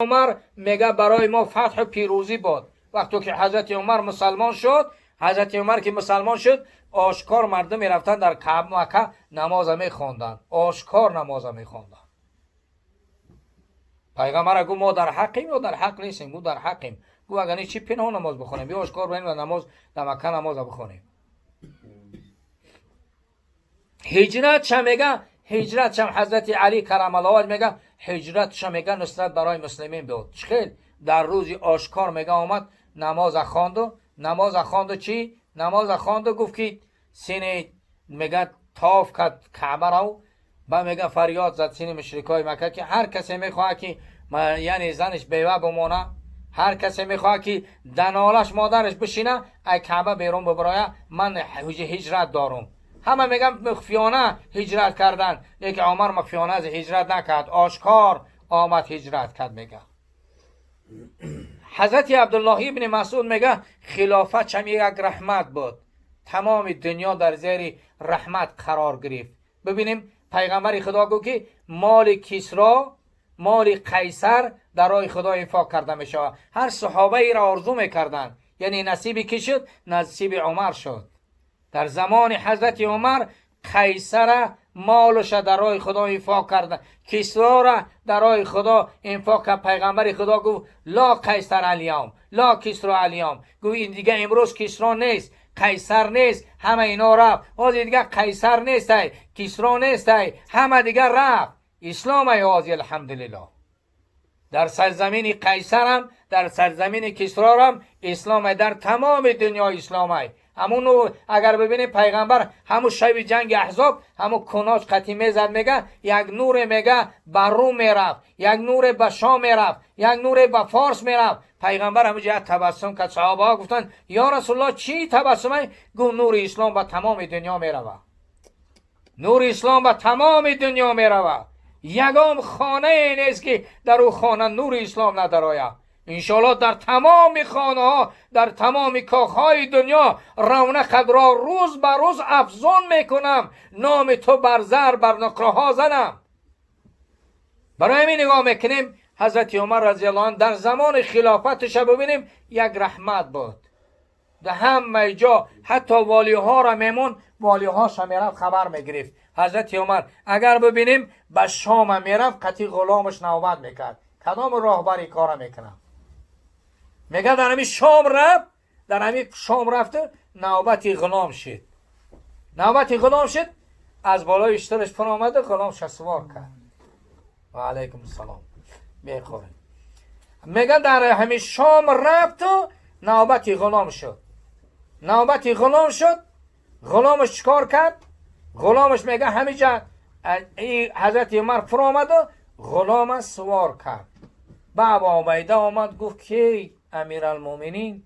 Умар мега барои мо фатҳу пирӯзӣ буд. Вақте ки ҳазрати Умар мусалмон шуд, ҳазрати Умар ки мусалмон шуд, ошкор мардум мерафтанд, дар Мака намоза мехонданд, ошкор намоза мехонданд. Пайғамбара гуфт: «Мо дар ҳаққем ё дар ҳақ нестем?» Гуфт: «Дар ҳаққем». Гуфт: «Агар не, чӣ пинҳон намоз бихонем? Биё, ошкор барем ва намоз дар Макка намоза бихонем». Ҳиҷратша мега, ҳиҷратшам ҳазрати Али карамаллоҳ мега, ҳиҷратша мега нусрат барои муслимин буд. Чӣ хел дар рӯзи ошкор мега омад, намоза хонду, намоза хонду, чӣ намоза хонду, гуфт ки сини мега тоф кард Каъбаро ба мега фарёд зад сини мушрикои Макка, ки ҳар касе мехоҳад, ки яъне занаш бева бимона, ҳар касе мехоҳад, ки данолаш модараш бишина, ай Каъба берун бибироя, ман ҳиҷрат дорум. Ҳама меган мухфиёна ҳиҷрат кардан, лекин Умар мухфиёна ҳиҷрат накард, ошкор омад, ҳиҷрат кард. Мега ҳазрати Абдуллоҳ ибни Масъуд мега, хилофат чам як раҳмат буд, тамоми дунё дар зери раҳмат қарор гирифт. Бибинем, пайғамбари Худо гуфт, ки моли Кисро, моли Қайсар дар роҳи Худо инфоқ карда мешавад. Ҳар саҳобаеро орзу мекарданд. Яъне насиби кӣ шуд? Насиби Умар шуд. Дар замони ҳазрати Умар Қайсара молуша дар роҳи Худо инфоқ карда, Кисрора дар роҳи Худо инфоқ кард. Пайғамбари Худо гуфт: «Ла Қайсар алём, ла Кисро алём». Гуфт: «Ин дига имрӯз Кисро нест, Қайсар нест, ҳама ино рафт. Ҳозир дига Қайсар нестай, Кисро нестай, ҳама дига рафт, ислом ай ҳозир, алҳамдулиллоҳ». Дар сарзамини Қайсарам, дар сарзамини Кисрорам ислом ай, дар тамоми дунё ислом ай. Ҳамун агар бибинем, пайғамбар ҳамун шаби ҷанги Аҳзоб ҳамун куноч қатӣ мезад, мега як нуре мега ба Рум мерафт, як нуре ба Шом мерафт, як нуре ба Форс мерафт. Пайғамбар ҳамунҷо як табассум кард. Саҳобаҳо гуфтанд: «Ё Расулуллоҳ, чӣ табассумай?» Гуфт: «Нури ислом ба тамоми дунё меравад, нури ислом ба тамоми дунё меравад. Ягон хонае нест, ки дар ӯ хона нури ислом надарояд. Иншоаллоҳ, дар тамоми хонаҳо, дар тамоми кохҳои дунё равнақатро рӯз ба рӯз афзун мекунам, номи ту бар зар, бар нуқраҳо занам». Барои ҳамин нигоҳ мекунем, ҳазрати Умар разиаллоҳу анҳу дар замони хилофаташа бибинем, як раҳмат буд дар ҳамаи ҷо. Ҳатто волиҳоро мемон, волиҳоша мерафт, хабар мегирифт. Ҳазрати Умар агар бибинем, ба Шома мерафт, қатъи ғуломаш навбат мекард, кадом роҳбари кора мекунад. Мега дар ҳамин Шом рафт, дар ҳамин Шом рафту навбати ғулом шид, навбати ғулом шид, аз болои иштираш пур омаду ғуломша сувор кард. Ва алайкум салом мехӯрем. Мега дар ҳамин Шом рафту навбати ғулом шуд, навбати ғулом шуд. Ғуломаш чӣ кор кард? Ғуломаш мега ҳамиҷа ҳазрати Умар пур омаду ғулома сувор кард. Ба Абу Убайда омад, гуфт ки: «Амиралмӯминин,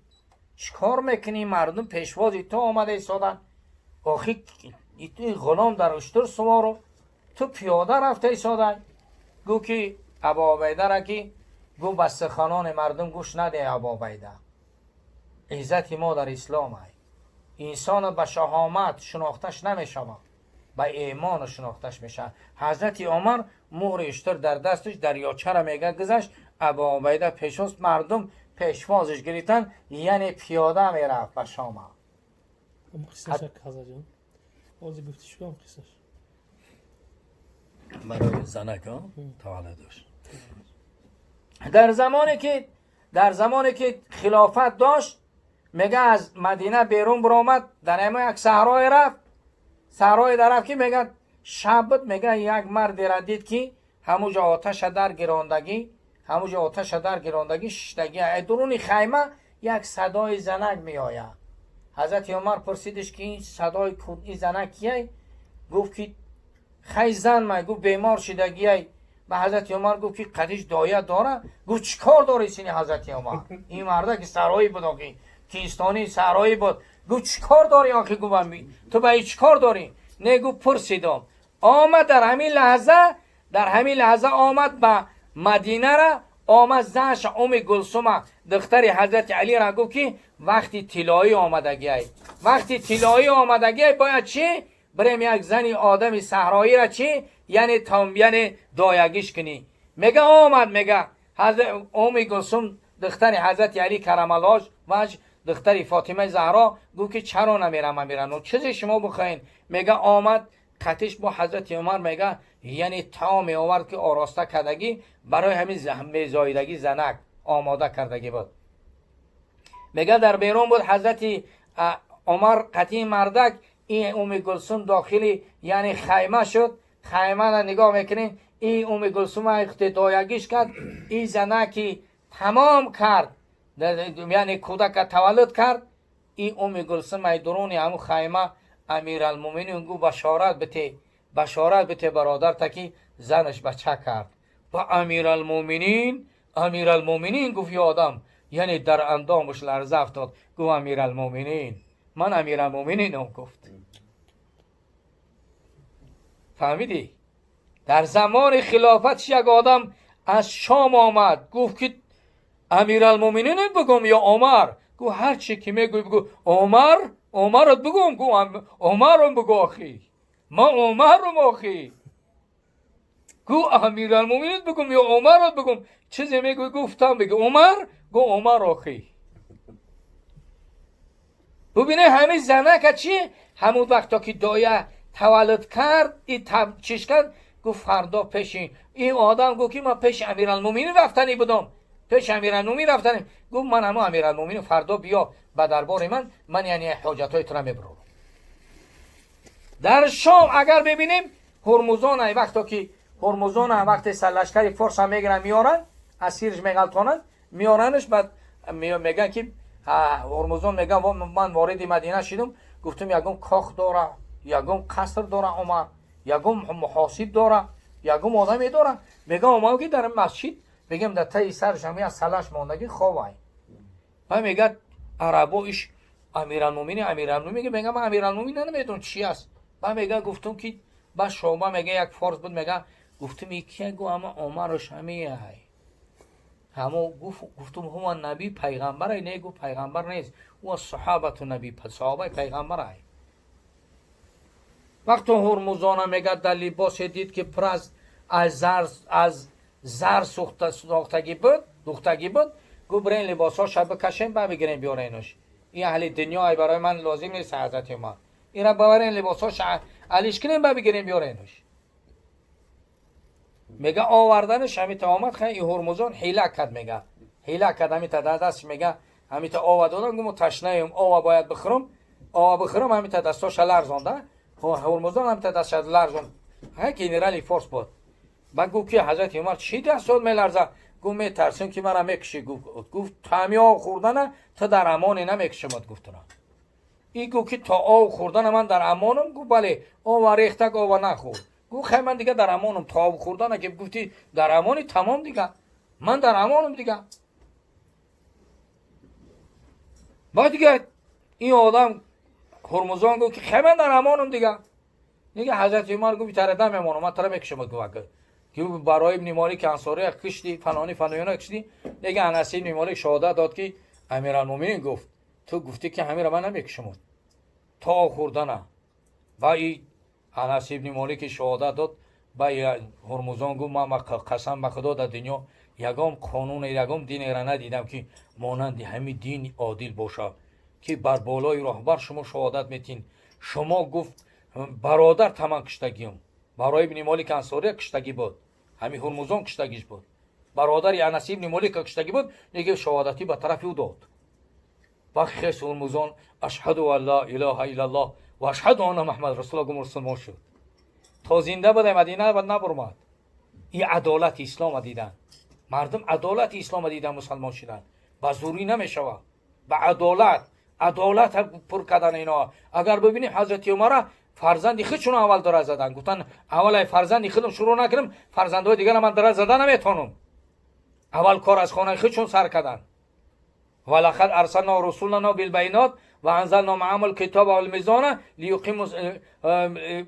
чӣ кор мекунӣ? Мардум пешвози ту омада истоданд. Охи ин ғулом дар уштур сувору ту пиёда рафта истодай». Гуфт ки Абу Убайдара ки гуфт: «Ба суханони мардум гӯш наде, Абу Убайда. Иззати мо дар ислом ай. Инсона ба шаҳомат шинохташ намешавад, ба имону шинохташ мешавад». Ҳазрати Умар муҳри уштур дар дасташ дарёчара мега гузашт, Абу Убайда пешост, мардум пешвозиш гирифтанд, яъне пиёда мерафт ба Шома. Қиссаша, ҳазратҷон, ҳозир гуфти шукам қиссаш. Барои занак таваллудаш дар замоне ки хилофат дошт, мега аз Мадина берун биромад, дар ҳама як саҳрое рафт. Саҳрое дарафт, ки мега шаб буд. Мега як мардера дид, ки ҳамуҷо оташа дар гирондагӣ, ҳамуҷо оташа дар гирондагӣ шиштагӣ. Дуруни хайма як садои занак меояд. Ҳазрати Умар пурсидиш, ки ин садои ин занак кияй? Гуфт, ки хай зан май. Гуфт: «Бемор шидагияй». Ба ҳазрати Умар гуфт, ки қадиш доя дора. Гуфт: «Чӣ кор дори сини ҳазрати Умар?» Ин марда ки саҳроӣ буд, охи кистони саҳроӣ буд. Гуфт: «Чӣ кор дорӣ охи?» Гуфт: «Ту ба чӣ кор дорӣ?» Не, гуфт, пурсидом. Омад, дар ҳамин лаҳза, дар ҳамин лаҳза омад ба Мадинара, омад, занша Уми Гулсума, духтари ҳазрати Алира, гуфт, ки вақти тиллоӣ омадагиай, вақти тиллоӣ омадагиай, бояд чӣ бирем, як зани одами саҳроира чӣ, яъне яъне доягиш кунӣ. Мега омад, мега حضرت ام گلسوم دختر حضرت علی کرم‌الله وجه دختر فاطمه زهرا گفت که چرا نمیرم امیرالمومنین؟ چیزی شما بخواین. میگه آمد قطش با حضرت عمر، میگه یعنی طعام آورد که آراسته کردگی برای همین زایدگی زنک آماده کردگی بود. میگه در بیرون بود حضرت عمر قطعی مردک، این ام گلسوم داخلی یعنی خیمه شد. خیمه را نگاه میکنین، این ام گلسوم اقتدایگیش کرد، این زنکی تمام کرد، یعنی کودک تولد کرد. این ام گلسوم درون همون خیمه امیرالمومنین گو بشارت بته، بشارت بته برادر تکی زنش بچه کرد. و امیرالمومنین، امیرالمومنین گفت یه آدم یعنی در اندامش لرزه افتاد، گفت امیرالمومنین، من امیرالمومنینم گفت. فهمیدی؟ در زمان خلافتش یک آدم از شام آمد، گفت که امیرالمومنین بگم یا عمر؟ گفت هر چی که میگوی بگو عمر، عمرت بگم. گفت عمرم بگو آخی، ما عمرم آخی. گفت امیرالمومنین بگم یا عمرت بگم؟ چیزی میگوی؟ گفتم بگو عمر. گفت عمر آخی. ببینه همه زنک چی؟ همون وقتا که دایه تولد کرد، این چیش کرد، گفت فردا پیش این آدم گفت که من پیش امیرالمومنین رفتنی بودم، پیش امیرالمومنین رفتنی. گفت من همون امیرالمومنین، فردا بیا به دربار من، من یعنی حاجتای تو را میبرم. در شام اگر ببینیم هرمزان وقتا که هرمزان وقتی سرلشکر فارس هم میگیرن میارن، اسیرش میغلطانن میارنش، بعد میگن که هرمزان میگن من وارد مدینه شدم، گفتم یگم کاخ داره، یگم قصر داره عمر، یگم محاسب داره، یگم آدمی داره. میگم عمر که در مسجد میگم در تای سرش هم از سلش ماندگی خوابه. بعد میگه عربا ایش امیرالمومنین، امیرالمومنین. میگه من امیرالمومنین نمیدونم چی است. بعد میگه گفتم که بعد شما میگه یک فارس بود، میگه گفتم یکی گو اما عمرش همیه های همو. گفت گفتم هو نبی پیغمبر؟ نه، گفت پیغمبر نیست، او صحابت نبی، صحابه پیغمبر ای. وقتی هرمزان میگه در لباس دید که پر از زر، از زر سوختگی بود، دوختگی بود، گفت برین لباساش بکشیم، بعد بگیریم بیارینش. این اهل دنیا برای من لازم نیست. حضرت ما این را ببرین لباساش علیش کنیم، بعد بگیریم بیارینش. میگه آوردنش همین آمد. خیلی هرمزان حیله کرد، میگه حیله کرد، همین تا دست میگه همین تا آب دادن، گفت تشنه ایم، آب باید بخورم، آب بخورم. همین تا دستاش لرزانده هرمزان، همین تا دستش لرزان. ها گنرالی فارس بود. بعد گفت که حضرت عمر چی دستات میلرزه؟ گفت میترسم که مرا میکشی. گفت تامی آب خوردن تا در امان نمیکشمت. گفت این گفت که تا آب خوردن من در امانم؟ گفت بله. آب ریختک آب نخورد. گفت خیلی من دیگه در امانم، تا آب خوردن که گفتی در امانی، تمام دیگه من در امانم دیگه. بعد دیگه این آدم هرمزان گفت که خیلی من در امانم دیگه. دیگه حضرت عمر گفت تر نمیمانم، من تر میکشم. گفت که برای ابن مالک انصاری کشتی، فلانی فلانی کشتی. دیگه انس ابن مالک شهادت داد که امیرالمومنین گفت تو گفتی که همین را من نمیکشم تا خوردنه. و این انس ابن مالک شهادت داد. و هرمزان گفت من قسم به خدا در دنیا یگام قانون یگام دین را ندیدم که مانند همین دین عادل باشه که بر بالای راهبر شما شهادت میتین. شما گفت برادر تمام کشتگیم، برای ابن مالک انصاری کشتگی بود، همین هرمزان کشتگیش بود، برادر انس ابن مالک کشتگی بود. دیگه شهادتی به طرف او داد. و خیس هرمزان اشهد ان لا اله الا الله و اشهد ان محمد رسول الله مسلمان شد. تا زنده بود مدینه بعد نبرمد. این عدالت اسلام دیدن مردم، عدالت اسلام دیدن مسلمان شدن. با زوری نمیشود، به عدالت، عدالت پر کردن اینا. اگر ببینیم حضرت عمر فرزندی خودشون اول داره زدن، گفتن اول فرزندی خودم شروع نکنم، فرزندهای دیگر من داره زدن نمیتونم. اول کار از خانه خودشون سر کردن. ولقد ارسلنا رسولنا بالبينات وانزلنا معهم الكتاب والميزان ليقيموا،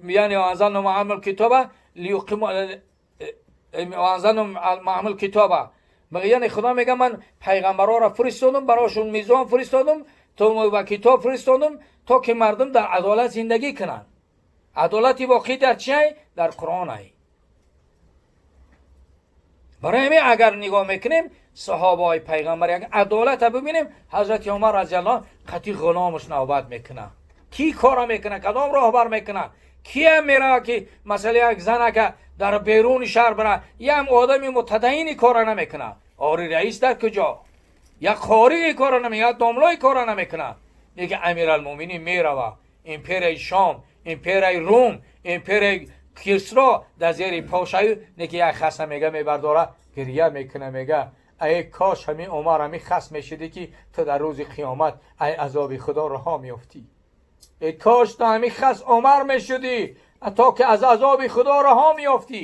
یعنی وانزلنا معهم الكتاب ليقيموا، وانزلنا معهم الكتاب، یعنی خدا میگه من پیغمبرا را فرستادم، براشون میزان فرستادم تو و کتاب فرستادم تا که مردم در عدالت زندگی کنند. عدالت واقعی در چیه؟ در قرآن ای. Барои ҳамин агар нигоҳ мекунем саҳобаҳои пайғамбар як адолата бибинем, ҳазрати Умар разиаллоҳ қати ғуломаш навбат мекуна. Ки кора мекуна? Кадом роҳбар мекуна? Киям мерава ки масалан як занака дар беруни шаҳр бира, ям одами мутадайини кора намекуна. Ори раис дар куҷо? Як қории кора намекуна, як домлои кора намекуна. Лекин Амиралмӯминин мерава империяи Шом, империяи Рум, империяи Кисро дар зери пошаю, неки як хаса мега мебардора, гирья мекуна, мега: ай кош ҳамин Умар ҳамин хас мешудӣ, ки ту дар рӯзи қиёмат ай азоби Худо раҳо меёфтӣ. Эй кош ту ҳамин хас Умар мешудӣ, то ки аз азоби Худо раҳо меёфтӣ.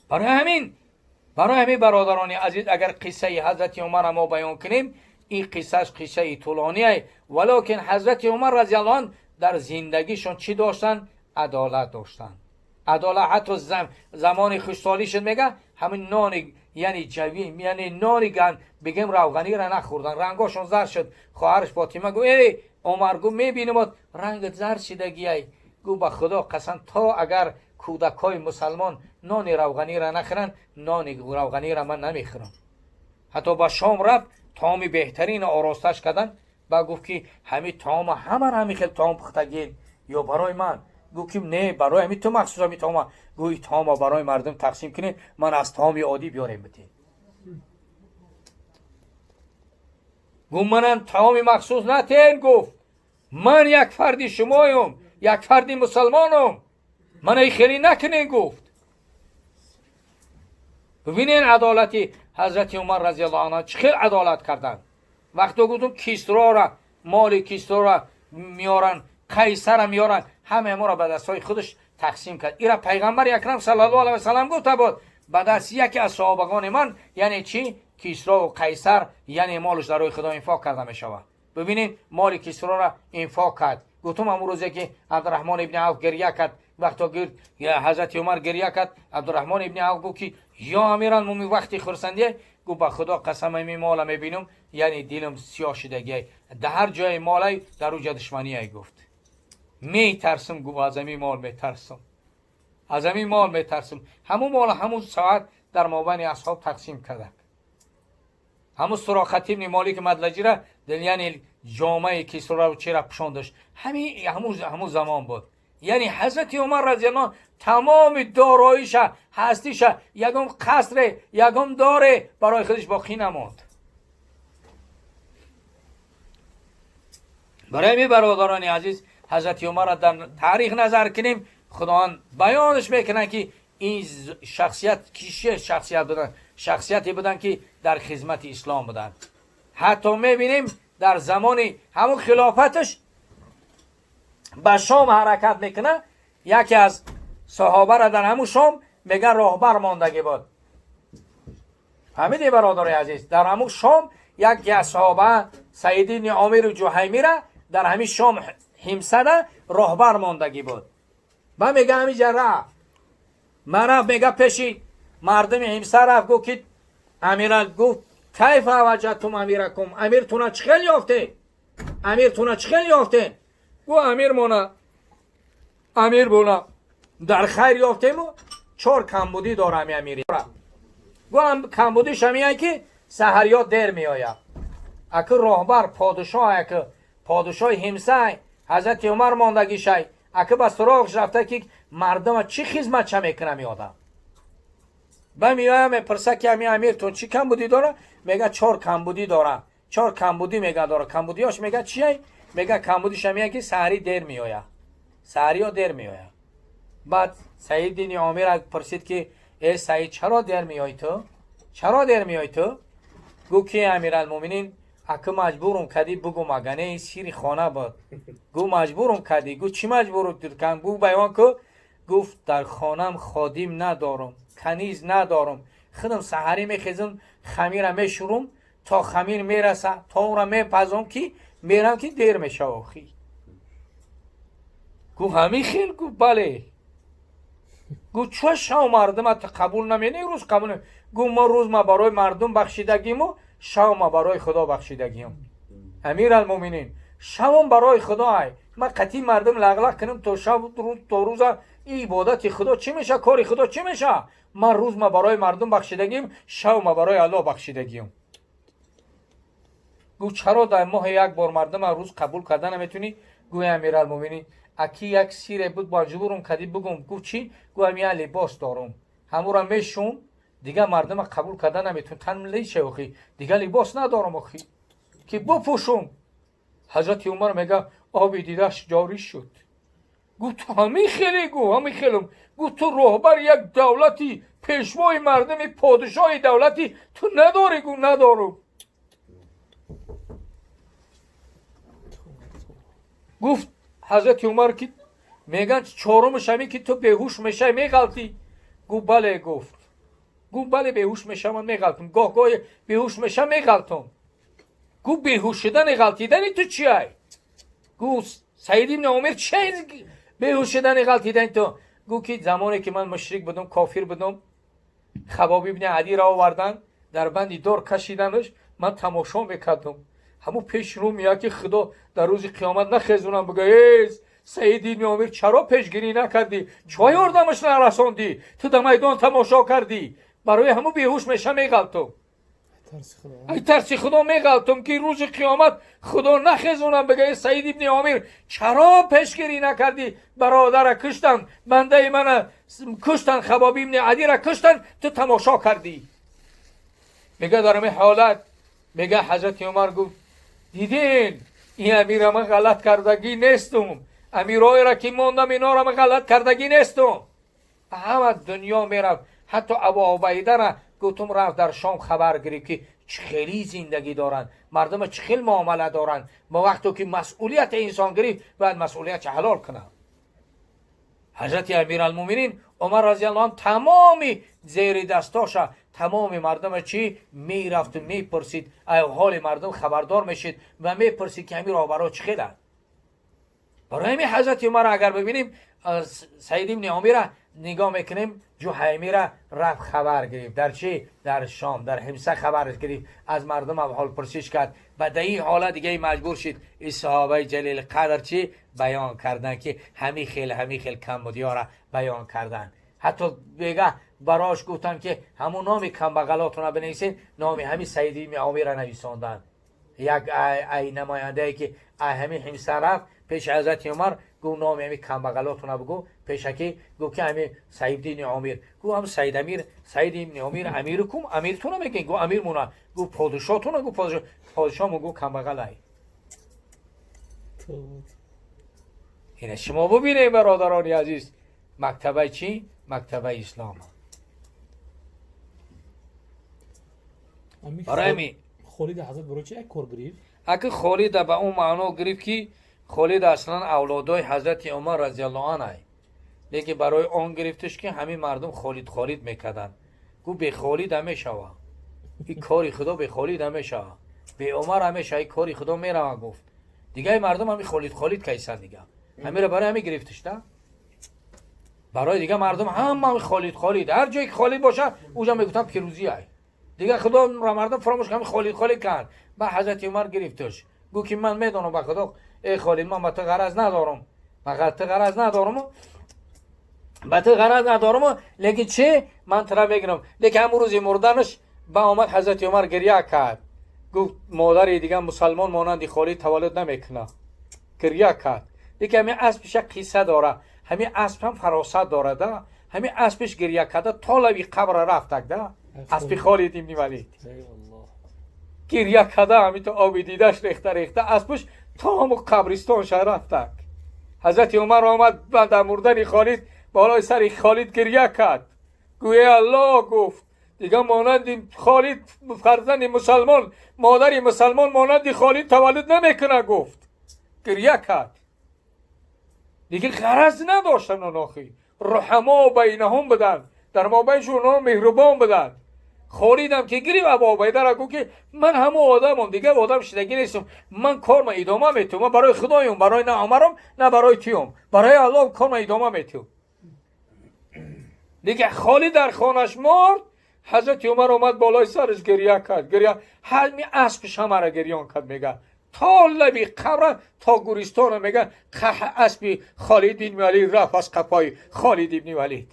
Барои ҳамин, бародарони азиз, агар қиссаи ҳазрати Умарро мо баён кунем, ин қиссааш қиссаи тӯлоние, валокин ҳазрати Умар разиаллоҳу анҳу дар зиндагишон чӣ доштанд? Адолат доштанд, адолат. Ҳатто замони хушсолӣ шуд, мега, ҳамин нони, яъне ҷави, яъне нони ган бигем равғанира нахӯрдан, рангошон зар шуд. Хоҳараш Фотима гу: эй Умар, гу, мебинимод рангат зар шидагиай. Гу: ба Худо қасам, то агар кӯдакҳои мусалмон нони равғанира нахӯранд, нони равғанира ман намехӯрам. Ҳатто ба Шом рафт, таоми беҳтарин оросташ кардан ба гуфт ки ҳамин таома ҳамара ҳамин хел таом пухтагин ё барои ман? Гуфт ки не, барои ҳамин ту махсус ҳамин таома. Гӯ: таома барои мардум тақсим кунед, ман аз таоми оддӣ биёрем битед. Гу: манам таоми махсус натен. Гуфт: ман як фарди шумоюм, як фарди мусалмонум, мана хеле накунен, гуфт. Бибинен адолати ҳазрати Умар разиаллоҳу анҳу, чӣ хел адолат карданд. Вақто гуфтум Кисрора, моли Кисрора меоранд, Қайсара меоранд, ҳамаи моро ба дастҳои худаш тақсим кард. Ира пайғамбари акрам саллаллоҳу алайҳи васаллам гуфта буд: ба дасти яке аз саҳобагони ман, яъне чӣ, Кисрову Қайсар, яъне молаш дар роҳи Худо инфоқ карда мешавад. Бибинед, моли Кисрора инфоқ кард. Гуфтум, ҳамун рӯзе ки Абдураҳмон ибни Авф гирья кард, вақто гирд ҳазрати Умар гирья кард, Абдураҳмон ибни Авф гуфт ки ё амиралмӯмин, вақти хурсандие. Гуфт: ба Худо қасам, ами мола мебинам, яъне дилам сиёҳ шидагиай. Дар ҳар ҷое молай, дар ӯ ҷа душманияй. Гуфт: метарсам. Гуфт: аз ами мол метарсам, аз ами мол метарсам. Ҳамун мол ҳамун соат дар мобайни асҳоб тақсим кардак. Ҳамун Суроқат ибни Молики Мадлаҷира, яъне ҷомаи Кисроро чера пӯшондаш, ҳамин ҳамун замон буд. Яъне ҳазрати Умар разиаллоҳ тамоми дороиша, ҳастиша, ягон қасре, ягон доре барои худаш боқӣ намонд. Барои ҳамин, бародарони азиз, ҳазрати Умарро дар таърих назар кунем, Худованд баёнаш мекунад ки ин шахсият кише шахсият буданд, шахсияте буданд ки дар хизмати ислом буданд. Ҳатто мебинем, дар замони ҳамун хилофаташ ба Шом ҳаракат мекунад, яке аз саҳобаро дар ҳамун Шом меган роҳбар мондагӣ буд. Фаҳмидӣ, бародари азиз? Дар ҳамун Шом яке аз саҳоба, Саид ибни Омиру Ҷуҳаймира, дар ҳамин Шом Ҳимсада роҳбар мондагӣ буд. Ба мега ҳамиҷа рафт, ман рафт, мега, пеши мардуми Ҳимса рафт, гуфт ки амира, гуфт: кайфа ваҷадтум амиракум, амиртуна чӣ хел ёфтед, амиртуна чӣ хел ёфтед? Гу: амир мона, амир буна дар хайр ёфтему, чор камбудӣ дора ами амири. Гу: камбудиш ҳамияй ки саҳарё дер меояд. Аку роҳбар подшоҳ, аку подшоҳи Ҳимсай, ҳазрати Умар мондагишай, аку ба суроғш рафта ки мардума чӣ хизматча мекунам одам. Ба меоя, мепурса ки ами амиртон чӣ камбудӣ дора? Мега: чор камбудӣ дора, чор камбудӣ мега дора. Камбудиёш, мега, чияй? Мега: камбудиш ҳамия ки саҳарӣ дер меояд, саҳариё дер меояд. Баъд Саид ибни Омир пурсид ки э Саид, чаро дер меоӣ ту, чаро дер меоӣ ту? Гу ки амиралмӯминин, аку маҷбурум кардӣ бугум, агане ин сири хона буд. Гу: маҷбурум кардӣ. Гу: чӣ маҷбуру кам? Гу: баён ку. Гуфт: дар хонам ходим надорум, каниз надорум, худам саҳарӣ мехезам, хамира мешӯрум, то хамир мераса, то онро мепазом, ки мерам, ки дер мешава охи. Гу: ҳамин хел? Гу: бале. Гу: чо шав мардума қабул намени, рӯз қабул? Гу: мо рӯз ма барои мардум бахшидагиму, шав ма барои Худо бахшидагиам, амиралмӯминин, шавом барои Худо. Ай ман қатъи мардум лағлақ кунам то шав, то рӯза. ин ибодати худо чӣ меша, кори худо чӣ меша? Ман рӯз ма барои мардум бахшидагим, шав ма барои Аллоҳ бахшидагием. Гуфт чаро дар моҳи як бор мардума рӯз қабул карда наметунӣ? Гӯи Амиралмӯминин, аки як сире буд, маҷбурум кардӣ бигум. Гуфт чӣ? Гӯ ам як либос дорум, ҳамура мешум, дигар мардума қабул карда наметун, тан лише охи, дигар либос надорам охи ки бупӯшум. Ҳазрати Умар мега оби дидаш ҷорӣ шуд. Гуфт ту ҳамин хеле, гу ҳамин хелум. Гуфт ту роҳбари як давлати, пешвои мардуми, подишоҳи давлати, ту надорӣ? Гу надорум. Гуфт ҳазрати Умар ки меган чорумаш ҳамин ки ту беҳуш мешавӣ, меғалтӣ. Гуфт бале, гуфт. Гуфт бале, беҳуш мешавам, меғалтам, гоҳ гоҳе беҳуш мешавам, меғалтам. Гуфт беҳуш шудани ғалтидани ту чиай? Гуфт Саид ибни Омир чи беҳуш шудани ғалтидани ту? Гуфт ки замоне ки ман мушрик будум, кофир будум, Хабоб ибни Адиро овардан, дар банди дор кашиданаш, ман тамошо мекардам. Ҳамун пеш рӯ меяд ки худо дар рӯзи қиёмат нахезунам бигӯ э Саид ибни Омир чаро пешгирӣ накардӣ, чо ёрдамаш нарасондӣ, ту дар майдон тамошо кардӣ? Барои ҳамун беҳуш меша, меғалтум. Ай тарси худо меғалтум ки рӯзи қиёмат худо нахезунам бигӯ э Саид ибни Омир чаро пешгирӣ накардӣ, бародара куштанд, бандаи мана куштанд, Хабоб ибни Адира куштанд, ту тамошо кардӣ. Мега дар ҳамин ҳолат, мега ҳазрати Умар гуфт дидин ин амира ман ғалат кардагӣ нестум, амироеро ки мондам инора ман ғалат кардагӣ нестум. Ҳама дунё мерафт, ҳатто Абу Убайдара гуфтум рафт дар Шом хабар гирифт ки чӣ хели зиндагӣ доранд мардума, чӣ хел муомала доранд. Ма вақто ки масъулияти инсон гирифт, бояд масъулиятша ҳалол кунад. Ҳазрати Амиралмӯминин Умар разиаллоҳу анҳу тамоми зери дастоша, тамоми мардума чӣ мерафту мепурсид, ҳоли мардум хабардор мешид ва мепурсид ки ҳамин роҳбаро чӣ хеланд. Барои ҳамин ҳазрати Умар агар бибинем, Саид ибни Омира нигоҳ мекунем, Ҷуҳаймира рафт хабар гирифт дар чӣ? Дар Шом, дар Ҳимса хабар гирифт, аз мардум ҳолпурсиш кард ва дар ин ҳолат дига маҷбур шид ин саҳобаи ҷалили қадр чӣ баён кардан ки ҳамин хел, ҳамин хел камбудиёра баён кардан. Ҳатто бега барош гуфтанд ки ҳамун номи камбағалотона бинависед, номи ҳамин Саид ибни Омира нависонданд. Як ай намояндае ки ай ҳамин Ҳимса рафт пеши ҳазрати Умар, гуфт номи ҳамин камбағалотона бигӯ пешакӣ. Гуфт ки ҳамин Саид ибни Омир. Гуфт ҳам Саид амир, Саид ибни Омир амирукум, амиртуна мегӯед? Гуфт амирмуна. Гуфт подишоҳтуна? Гуфт подишоҳ, подишоҳмон гуфт камбағалай. Ина шумо бубинед, бародарони азиз, мактабаи чӣ? Мактабаи ислом. Барои ҳамин Холид ҳазрат барои чи як кор гирифт? Аки Холида ба он маъно гирифт ки Холид аслан авлодои ҳазрати Умар разиаллоҳу анҳу ай, лекин барои он гирифташ ки ҳамин мардум Холид Холид мекарданд. Гуфт бе Холид ҳамешава, ин кори худо бе Холид ҳамешава, бе Умар ҳамешава, ин кори худо мерава. Гуфт дигаи мардум ҳамин Холид Холид кайсанд, дига ҳамира барои ҳамин гирифташ да. Барои дига мардум ҳама ҳамин Холид Холид, ҳар ҷое ки Холид боша уҷа мегуфтанд пирӯзӣ ай. Дига худо мардум фаромӯш ҳамин Холид Холид кард. Ба ҳазрати Умар гирифташ, гуфт ки ман медонам ба худо, эй Холид, ман ба ту ғараз надорам, ба ту ғараз надорам, ба ту ғараз надорам, лекин чӣ ман тура мегирам. Лекин ҳамун рӯзи мурданаш ба омад ҳазрати Умар гирья кард, гуфт модари дига мусалмон монанди Холид таваллуд намекунад. Гирья кард. Лекин ҳамин аспиш як қисса дора, ҳамин асп ҳам фаросат дорада, ҳамин аспиш гирья карда то лаби қабра рафтак да, аспи Холид ибни Валид гирья карда, ҳамин то оби дидаш рехта рехта аспаш то ҳамун қабристонша рафтак. Ҳазрати Умар омад дар мурдани Холид болои сари Холид гирья кард, гӯе Аллоҳ, гуфт дига монанди Холид фарзанди мусалмон, модари мусалмон монанди Холид таваллуд намекунад. Гуфт гирья кард. Дига ғараз надоштанд онохи, рӯҳамо байнаҳум буданд, дар мобайншон онҳо меҳрубон буданд. Холидам ки гирифт Абу Убайдара, гуфт ки ман ҳамон одамам, дигар одам шидагӣ нестам, ман корма идома метиҳам, ман барои худоюм, барои на Умарам, на барои туюм, барои Аллоҳ корма идома метиҳам. Дигар Холид дар хонаш мурд, ҳазрати Умар омад болои сараш гирья кард, гирья, ҳами аспиш ҳамара гирён кард, мега تا لبی قبر تا گوریستان میگه اسب خالد بن ولید رفت از قفای خالد بن ولید.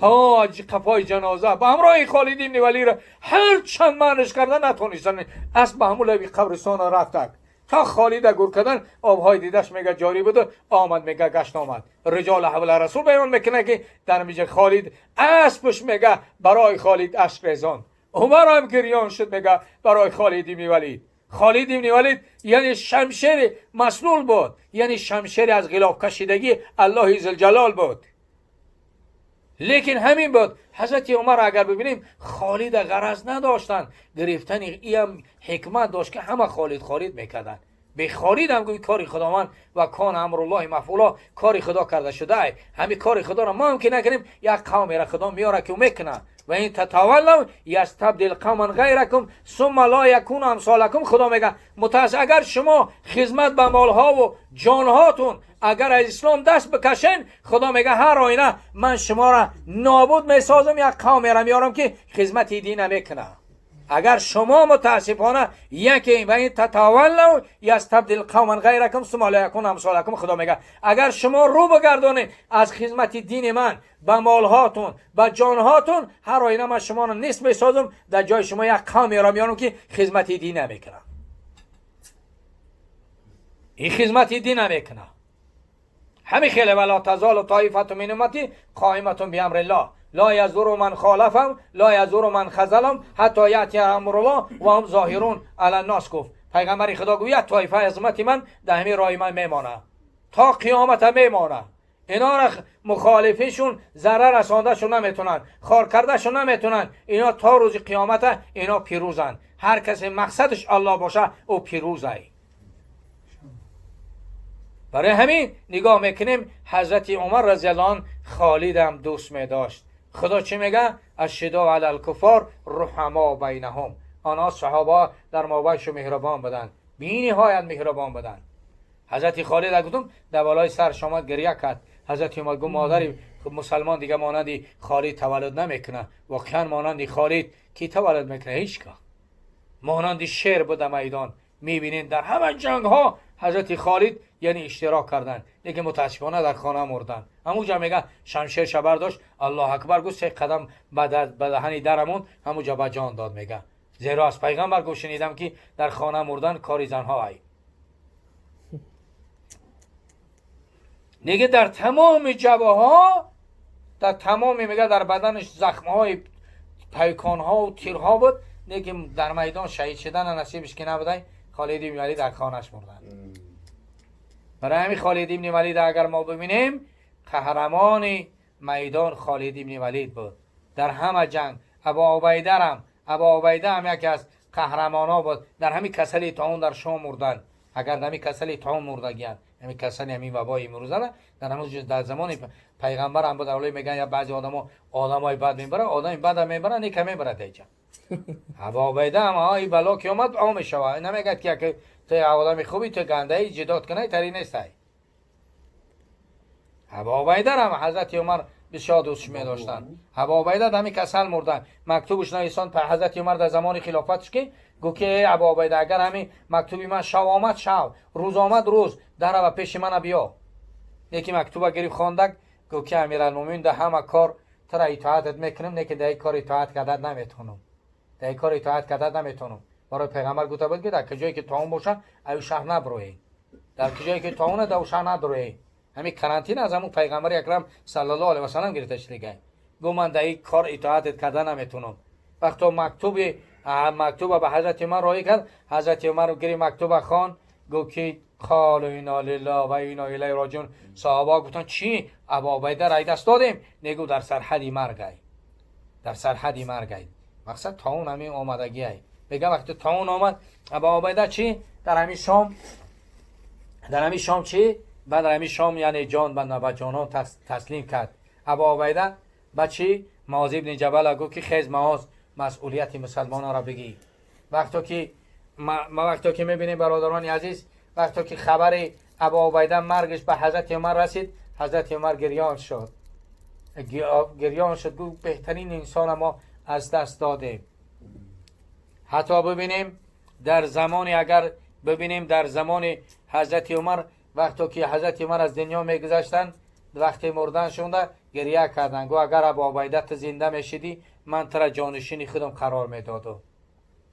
ها قفای جنازه با همراه خالد بن ولید را هر چند منش کردن نتونستن، اسب به همون لبی قبرستان رفتن تا خالد گور کردن آبهای دیدش میگه جاری بود آمد میگه گشت آمد. رجال حول رسول بیان میکنه که در میگه خالد اسبش میگه برای خالد اشک ریزان. عمر هم گریان شد میگه برای خالد بن ولید. خالد بن ولید یعنی شمشیر مسلول بود، یعنی شمشیر از غلاف کشیدگی الله ذوالجلال بود. لیکن همین بود حضرت عمر اگر ببینیم خالد غرض نداشتن گرفتن، این حکمت داشت که همه خالد خالد میکردن. به خالد هم گوی کاری خداوند و کان امر الله مفعولا، کاری خدا کرده شده، همین کاری خدا را ما هم که نکنیم یک قوم را خدا میاره که میکنه. و این تتولوا یستبدل قوما غیرکم ثم لا یکون امثالکم. خدا میگه متأسف اگر شما خدمت به مالها و جانهاتون اگر از اسلام دست بکشین، خدا میگه هر آینه من شما را نابود میسازم، یک قوم را میارم که خدمت دین میکنه. اگر شما متاسفانه یکی و این تتولوا یستبدل قوما غیرکم ثم لا یکون امثالکم، خدا میگه اگر شما رو بگردانید از خدمت دین من به مالهاتون به جانهاتون، هر آینه من شما را نیست میسازم، در جای شما یک قوم را میارم که خدمت دین نمیکنه. این خدمت دین نمیکنه. همین خیلی ولا تزال طایفة من امتی قائمة بامر الله لا یضر من خالفهم لا یضر من خذلهم حتی یأتی امر الله و هم ظاهرون علی الناس. گفت پیغمبر خدا گوید طایفه از امت من در همین راه من میمانه تا قیامت میمانه. اینا را مخالفیشون ضرر رساندهشون نمیتونن، خار کردهشون نمیتونن، اینا تا روز قیامت اینا پیروزن. هر کسی مقصدش الله باشه او پیروزه. برای همین نگاه میکنیم حضرت عمر رضی الله عنه خالد هم دوست میداشت. خدا چی میگه؟ اشداء علی الکفار رحما بینهم. آنها صحابه در مابینش مهربان بودن، بی نهایت مهربان بودن. حضرت خالد گفتم در بالای سر آمد گریه کرد. حضرت عمر گفت مادر مسلمان دیگه مانند خالد تولد نمیکنه. واقعا مانند خالد کی تولد میکنه؟ هیچ که. مانند شیر بود میدان. میبینین در همه جنگ ها حضرت خالد یعنی اشتراک کردن، لیکن متاسفانه در خانه مردن. همونجا میگه شمشیر شبر داشت، الله اکبر گفت، سه قدم به دهنی درمون همونجا به جان داد. میگه زیرا از پیغمبر گفت شنیدم که در خانه مردن کاری زنها ای. دیگه در تمام جبهه ها، در تمام میگه در بدنش زخم های پیکان ها و تیرها بود، لیکن در میدان شهید شدن نصیبش که نبوده. خالد بن ولید در خانهش مردن. برای همین خالد بن ولید اگر ما ببینیم قهرمان میدان خالد بن ولید بود در همه جنگ. ابا عبیده هم، ابا عبیده هم یکی از قهرمان ها بود. در همین کسلی طاعون در شام مردن. اگر در همین کسلی طاعون مردگیان، همین کسلی همین وبای امروزه در همون در زمان پیغمبر هم بود. اولی میگن یا بعضی آدما آدمای بد میبره، آدم بد میبره، نیک میبره دیگه. ابا عبیده هم های بلا که اومد عام شوه، نمیگه که تو آدم خوبی تو گنده ای جداد کنی تری نیستی. ابا عبیده هم حضرت عمر بسیار دوستش می داشتن. ابا عبیده دمی کسل مردن. مکتوبش نویسان پر حضرت عمر در زمان خلافتش که گفت که ابا عبیده اگر همین مکتوبی من شو آمد شو، روز آمد روز، در و پیش من بیا. یکی مکتوب گرفت خواندک، گفت که امیرالمومنین در همه کار تر اطاعتت میکنم، نه که در کار اطاعت کردن نمیتونم. در کار اطاعت کردن نمیتونم. برای پیغمبر گفته بود که در کجایی که طاعون باشه ایو شهر نبروی، در کجایی که طاعون در شهر ندروی. همین کرانتین از همون پیغمبر اکرم صلی الله علیه و سلم گرفته شده دیگه. گفت من در این کار اطاعتت کردن نمیتونم. وقتی مکتوب به حضرت عمر راهی کرد، حضرت عمر گری مکتوب خوان، گفت که قالوا انا لله و انا الیه راجعون. صحابه گفتن چی؟ ابا عبیده رای دست دادیم. نگو در سرحد مرگ، در سرحد مرگ. مقصد طاعون همین آمدگی ای. میگه وقتی طاعون آمد ابا عبیده چی؟ در همین شام، در همین شام چی؟ بعد در همین شام یعنی جان به جانان تسلیم کرد. ابا عبیده با چی؟ معاذ ابن جبل گفت که خیز معاذ مسئولیت مسلمان را بگی. وقتی که ما وقتی که میبینیم برادران عزیز، وقتی که خبر ابا عبیده مرگش به حضرت عمر رسید، حضرت عمر گریان شد. گریان شد، گفت بهترین انسان ما از دست دادیم. حتی ببینیم در زمانی اگر ببینیم در زمان حضرت عمر، وقتی که حضرت عمر از دنیا میگذشتند، وقتی مردن شونده گریه کردن. گو اگر ابو عبیده زنده میشدی، من ترا جانشین خودم قرار میدادم،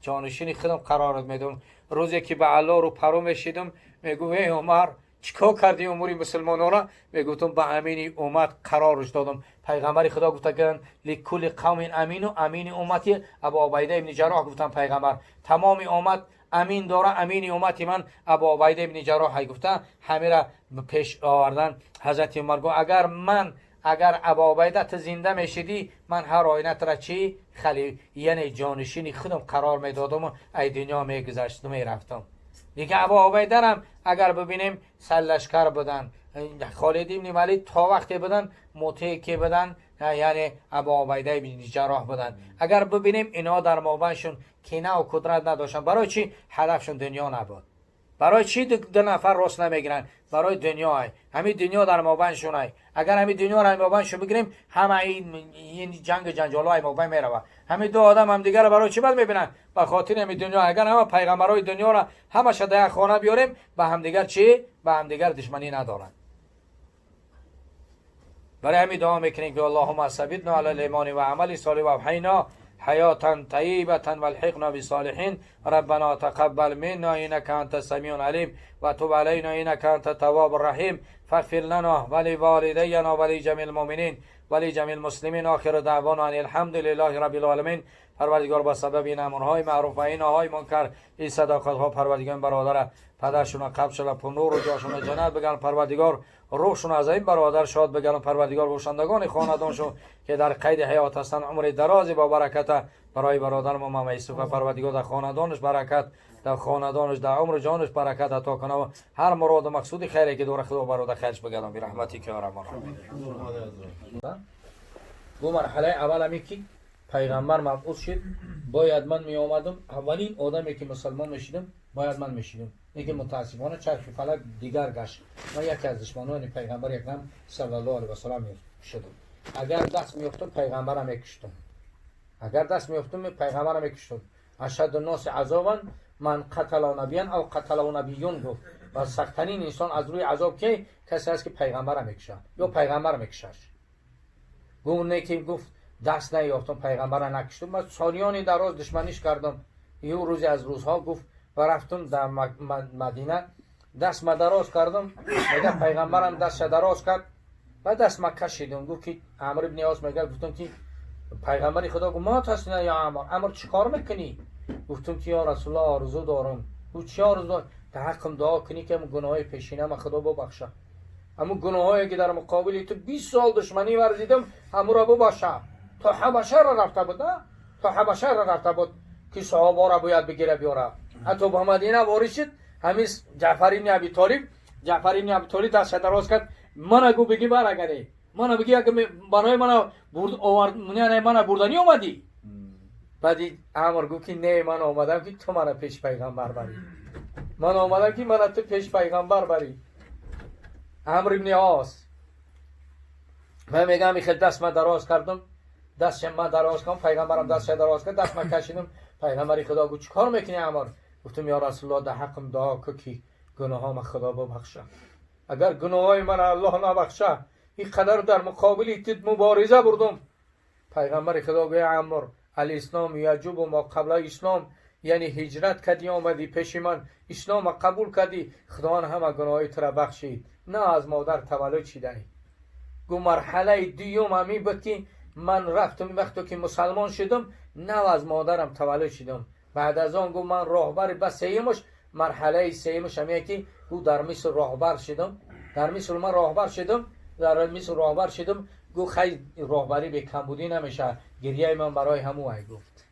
جانشین خودم قرار میدادم. روزی که به الله رو پرو میشیدم، میگو ای عمر، چیکار کردی امور مسلمان را؟ میگفتم به امین امت قرارش دادم. پیغمبر خدا گفته که لكل قوم امين و امین امتی ابو عبیده ابن جراح. گفتم پیغمبر تمام امت امین داره، امین امتی من ابو عبیده ابن جراح. گفته همه را پیش آوردن. حضرت عمر گفت اگر من اگر ابو عبیده زنده میشدی، من هر آینه را چی خلی، یعنی جانشین خودم قرار میدادم و ای دنیا میگذشتم، میرفتم دیگه. ابو عبیده هم اگر ببینیم سرلشکر بودن. خالد ابن ولید تا وقتی بودن مطیع که بودن، یعنی ابو عبیده ابن جراح بودن. اگر ببینیم اینا در مابینشون کینه و کدورت نداشتن. برای چی؟ هدفشون دنیا نبود. برای چی دو نفر راست نمیگیرن؟ برای دنیا های. همین دنیا در مابینشون های. اگر همین دنیا را مابینشون بگیریم، همه این جنگ جنجال های مابین میروه. همین دو آدم هم دیگر برای چی بد میبینن؟ به خاطر همین دنیا. اگر همه پیغمبرای دنیا را همش در یک خانه بیاریم، به همدیگر چی؟ به همدیگر دشمنی ندارن. برای همین دعا میکنیم که اللهم ثبتنا علی الایمان و عمل صالح و احینا حياة طيبة والحقنا بالصالحين. ربنا تقبل منا إنك أنت السميع العليم وتب علينا إنك أنت التواب الرحيم. فاغفر لنا ولوالدينا ولجميع المؤمنين ولجميع المسلمين. آخر دعوانا ان الحمد لله رب العالمین. پروردگار، با سبب این امرهای معروف و این های منکر، این صداقت ها، پروردگار برادر پدرشون قبل شده پرنور و جاشون جنت بگن. پروردگار روحشون از این برادر شاد بگن. پروردگار باشندگان خاندانشون که در قید حیات هستن عمر درازی با برکت برای برادر ما محمد یوسف، پروردگار در خاندانش برکت، در خاندانش، در عمر جانش برکت عطا کنه و هر مراد و مقصود خیری که دور خدا برادر خیرش بگردان. برحمتک یا ارحم الراحمین. بو مرحله اول همی که پیغمبر مبعوث شد، باید من می آمدم. اولین آدمی که مسلمان میشیدم باید من میشیدم. لیکن متاسفانه چرخ فلک دیگر گشت، من یکی از دشمنان پیغمبر اکرم صلی الله علیه و سلم شدم. اگر دست میافتم پیغمبرم میکشتم. اگر دست میافتم پیغمبرم میکشتم. اشد الناس عذابا من قتل نبيا او قتله نبي گفت و سختترین انسان از روی عذاب که کسی است که پیغمبرم میکشد یا پیغمبر میکشش. گفت نه که گفت دست نیافتم، پیغمبر نکشتم. من سالیانی دراز دشمنیش کردم. یه روزی از روزها گفت و رفتم در مدینه، دست ما دراز کردم. میگه پیغمبرم دست دراز کرد و دست ما کشیدم. گفت که عمرو ابن عاص میگه گفتم که پیغمبر خدا گفت ما تصنع یا عمرو، عمرو چیکار میکنی؟ گفتم که یا رسول الله، آرزو دارم. گفت چی آرزو داری؟ در حقم دعا کنی که گناهای پیشینه ما خدا ببخشه، همون گناهایی که در مقابل تو 20 سال دشمنی ورزیدم، همون را ببخشه. تا حبشه را رفته بود، نه تا حبشه را رفته بود که صحابه را باید بگیره بیاره. حتی به مدینه وارد شد، همین جعفر ابن ابی طالب، جعفر ابن ابی طالب دست دراز کرد. من گو بگی برگردی، من بگی اگه برای من برد آورد، نه من بردنی اومدی. بعد عمرو گفت که نه، من آمدم که تو منو پیش پیغمبر بری، من آمدم که من تو پیش پیغمبر بری. عمرو ابن عاص من میگم خیلی دست من دراز کردم، دست من دراز کردم، پیغمبرم دست دراز کرد، دست من کشیدم. پیغمبر خدا گفت چیکار میکنی عمرو؟ گفتم یا رسول الله، در حقم دعا کن که گناهام خدا ببخشه. اگر گناهای من الله نبخشه، این قدر در مقابل تید مبارزه بردم. پیغمبر خدا گفت عمرو، الاسلام یجب ما قبل اسلام، یعنی هجرت کردی آمدی پیش من، اسلام قبول کردی، خداوند همه گناهای تو را بخشید، نه از مادر تولد شدی. گو مرحله دوم همی بود که من رفتم، وقتی که مسلمان شدم نه از مادرم تولد شدم. بعد از آن گو من راهبر بس سیمش، مرحله سیمش همیه که گو در مصر راهبر شدم، در مصر من راهبر شدم، در مصر راهبر شدم. گو خیلی راهبری به کمبودی نمیشه. گریه من برای همو ای گفت.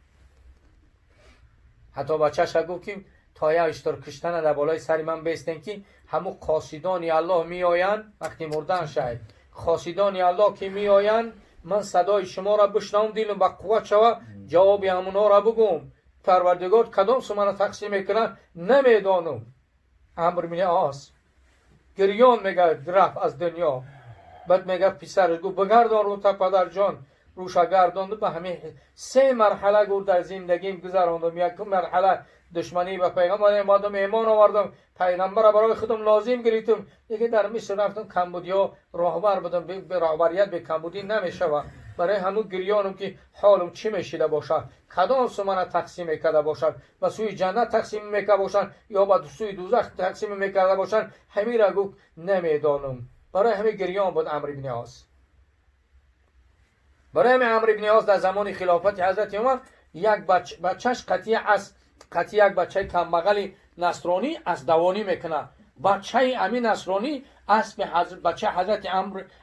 حتی بچهش گفت که تا یه اشتر کشتن در بالای سر من بیستن که همو قاصدان الله میآیند، وقتی مردن شاید قاصدان الله که میآیند، من صدای شما را بشنوم، دلم با قوت شوه، جواب همونا را بگم. پروردگار کدام سو مرا تقسیم میکنه نمیدانم. عمرو بن عاص گریان میگه رفت از دنیا. بعد میگه پسرش گفت بگردان رو تا پدر جان. Рӯша гардонду ба ҳамин се марҳала гуфт дар зиндагим гузарондум. Якум марҳала душманӣ ба пайғамбар омадам, имон овардам, пайғамбара барои худам лозим гирифтам. Лекин дар Миср рафтам, камбудиҳо роҳбар будам, роҳбарият бе камбудӣ намешавад. Барои ҳамун гирёнам ки ҳолам чӣ мешида бошад, кадом су мана тақсим мекарда бошад, ба сӯи ҷаннат тақсим мекарда бошанд ё ба сӯи дӯзах тақсим мекарда бошанд, ҳамира гуфт намедонам. Барои ҳамин гирён буд Амр ибни Ос. Барои ҳамин Амр ибни Ос дар замони хилофати ҳазрати Умар як бачаш қатъия аз қатъи як бачаи камбағали насронӣ аспдавонӣ мекунад. Бачаи ами насронӣ аспи бачаи ҳазрати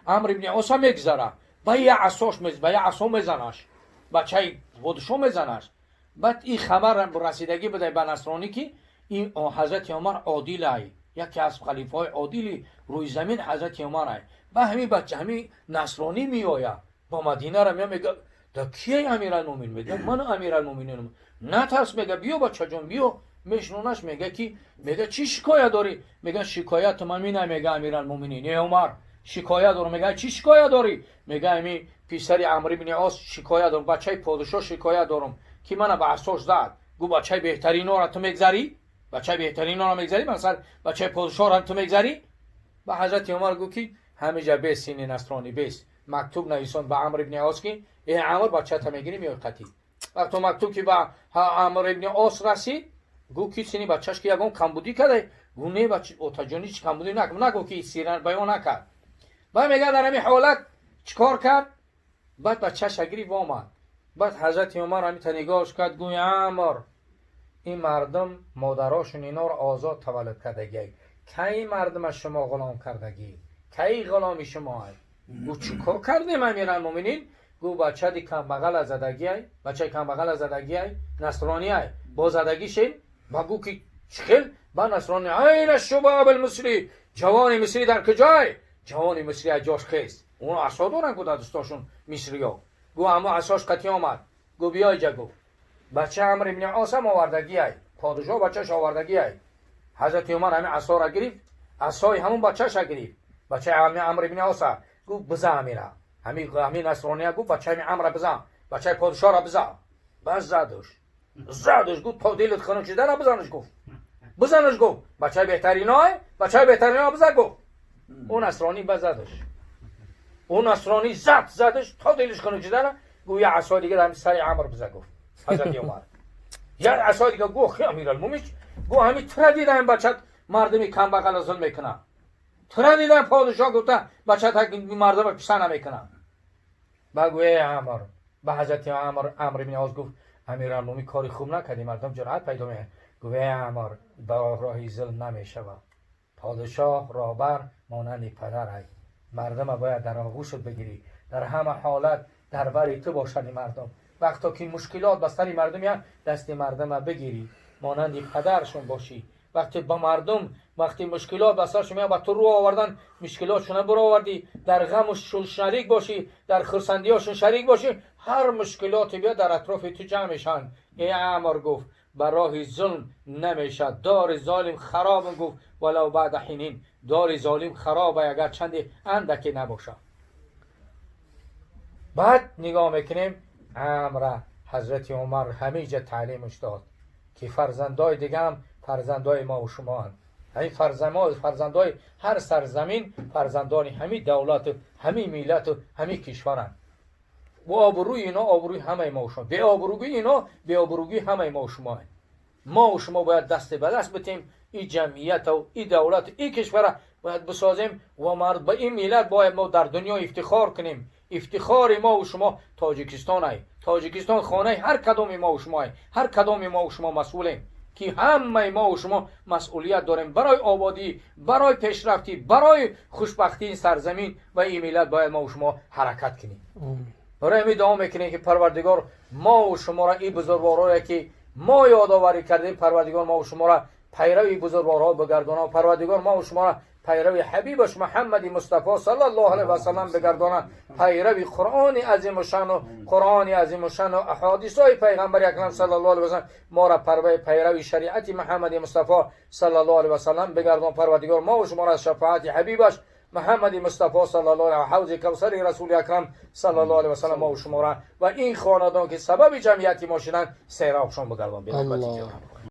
Амр ибни Оса мегзарад, ба я асош, ба я асо мезанаш, бачаи подшо мезанаш. Баъд ин хабар расидагӣ буда ба насронӣ, ки ин ҳазрати Умар одилай, яке аз халифаҳои одили рӯи замин ҳазрати Умарай. Ба ҳамин бача, ҳамин насронӣ меояд ба Мадинара, мея, мега: «Да кияй Амиралмумин?» Мега: «Ман Амиралмумининам». «Натарс», мега, «биё, бачаҷон, биё». Мешнонаш, мега ки, мега: «Чӣ шикоят дорӣ?» Мега: «Шикоятам амина», мега, «Амиралмуминин, э Умар, шикоят дорам». Мега: «Чӣ шикоят дорӣ?» Мега: «Ами писари Амр ибни Ос шикоят дорам, бачаи подшоҳ шикоят дорам, ки мана ба асош зад». Гу: «Бачаи беҳтаринора ту мегзарӣ? Бачаи беҳтаринора мегзарӣ? Масалан, бачаи подшоҳро ту мегзарӣ?» Ба ҳазрати Умар гуфт ки ҳамиҷа бес, сини насронӣ бес, мактуб нависон ба Амр ибни Ос ки э Амр, бачата мегирӣ, меои қатӣ. Вақто мактуб ки ба Амр ибни Ос расид, гуфт ки сини бачаш ки ягон камбудӣ карда? Гу: «Не, отаҷон, ҳеҷ камбудӣ нагу». Ки сира баён накард. Баъд мега, дар ҳамин ҳолат чӣ кор кард? Баъд бачаша гирифт, омад. Баъд ҳазрати Умар ҳамита нигоҳш кард, гӯи: «Амр, ин мардум модарошон иноро озод таваллуд кардагиай. Кай мардума шумо ғулом кардагӣ? Кай ғуломи шумоай?» Гу: «Чӣ кор кардем, Амиралмуминин?» Гу: «Бачади камбағала задагиай, бачаи камбағала задагиай, насрониай, бо задагишен». Ба гу ки чӣ хел? Ба насрони: «Айна шубаб мисрӣ? Ҷавони мисрӣ дар куҷой?» Ҷавони мисрӣ аз ҷош хест. Оно асо доранд ку дар дастошон мисриё. Гу амо асош қатӣ омад. Гу: «Биёй ҷа». Гу: «Бача Амр ибни Осам овардагиай, подшоҳ бачаш овардагиай». Ҳазрати Умар ҳамин асоро гирифт, асои ҳамун бачаша гирифт, бачаи Амр ибни Оса. Гу: «Биза амира». Ҳамин насрония гу: «Бачаи амра бизан, бачаи подшоҳро бизан». Бас задуш, задуш. Гу: «То дилат хунук шидана бизанаш». Гуфт: «Бизанаш». Гуфт: «Бачаи беҳтариной, бачаи беҳтарино бизан». Гуфт ӯ насронӣ ба задаш. Ӯ насронӣ зад, задаш то дилиш хунук шидана. Гу: «Я асои дига ҳами сари Амр биза». Гуфт ҳазрати Умар: «Я асои дига». Гу: «Амиралмумин». Гу: «Ҳами тура дидам, бачат мардуми камбағала зулм мекунад. Тура дидам, подшоҳ гуфта бачат мардума писа намекунад». Ба гӯ: «Эй Амр». Ба ҳазрати Амр, Амр ибни Ос гуфт: «Амиралмумин, кори хуб накардӣ, мардум ҷуръат пайдо мекунад». Гуфт: «Эй Амр, ба роҳи зулм намешавад. Подшоҳ, роҳбар монанди падарай. Мардума бояд дар оғӯшат бигирӣ, дар ҳама ҳолат дар бари ту бошад мардум. Вақто ки мушкилот ба сари мардум меяд, дасти мардума бигирӣ, монанди падаршон бошӣ. Вақте ба мардум, вақте мушкилот ба саршон меяд, ба ту рӯ овардан, мушкилотшона баровардӣ, дар ғаму шарик бошӣ, дар хурсандиҳошон шарик бошӣ, ҳар мушкилоте биёд, дар атрофи ту ҷамъ мешаванд. Эй Амр, гуфт, ба роҳи зулм намешавад. Дори золим хароб, гуфт, валав баъда ҳинин, дори золим хароба, агар чанде андаке набошад». Баъд нигоҳ мекунем, Амра ҳазрати Умар ҳамиҷа таълимаш дод, ки фарзандои дигаам фарзандои мо шумоанд. Ҳамин фарзандои ҳар сарзамин, фарзандони ҳамин давлату ҳамин миллату ҳамин кишваранд. Бо обрӯи ино обрӯи ҳамаи мо шумо, беобрӯгии ино беобрӯгии ҳамаи мо шумо. Мо шумо бояд дасте ба даст битем, и ҷамъияту и давлату и кишвара бояд бисозем ва ба ин миллат бояд мо дар дунё ифтихор кунем. Ифтихори мову шумо Тоҷикистон ай. Тоҷикистон хонаи ҳар кадоми мову шумо ай. Ҳар кадоми мову шумо масъулем, ки ҳамаи мову шумо масъулият дорем барои ободӣ, барои пешрафтӣ, барои хушбахтии сарзамин ва ин миллат бояд мову шумо ҳаракат кунем. Барои ҳамин дуо мекунем, ки Парвардигор мову шуморо ин бузургворое ки мо ёдоварӣ кардем, Парвардигор мову шуморо пайрави бузургворҳо бигардонад. Парвардигор мову шуморо пайрави ҳабибаш Муҳаммади Мустафо саллаллоҳу алайҳи васаллам бигардонад, пайрави Қуръони азимушшану Қуръони азимушшану аҳодисҳои пайғамбари акрам саллаллоҳу алайҳи васаллам, моро пайрави шариати Муҳаммади Мустафо саллаллоҳу алайҳи васаллам бигардон. Парвардигор мову шуморо аз шафоати ҳабибаш محمد مصطفی صلی الله علیه و حوض کوثر رسول اکرم صلی الله علیه و سلم ما و شما را و این خاندان که سبب جمعیتی ما شدن سیرابشان بگردان. الله.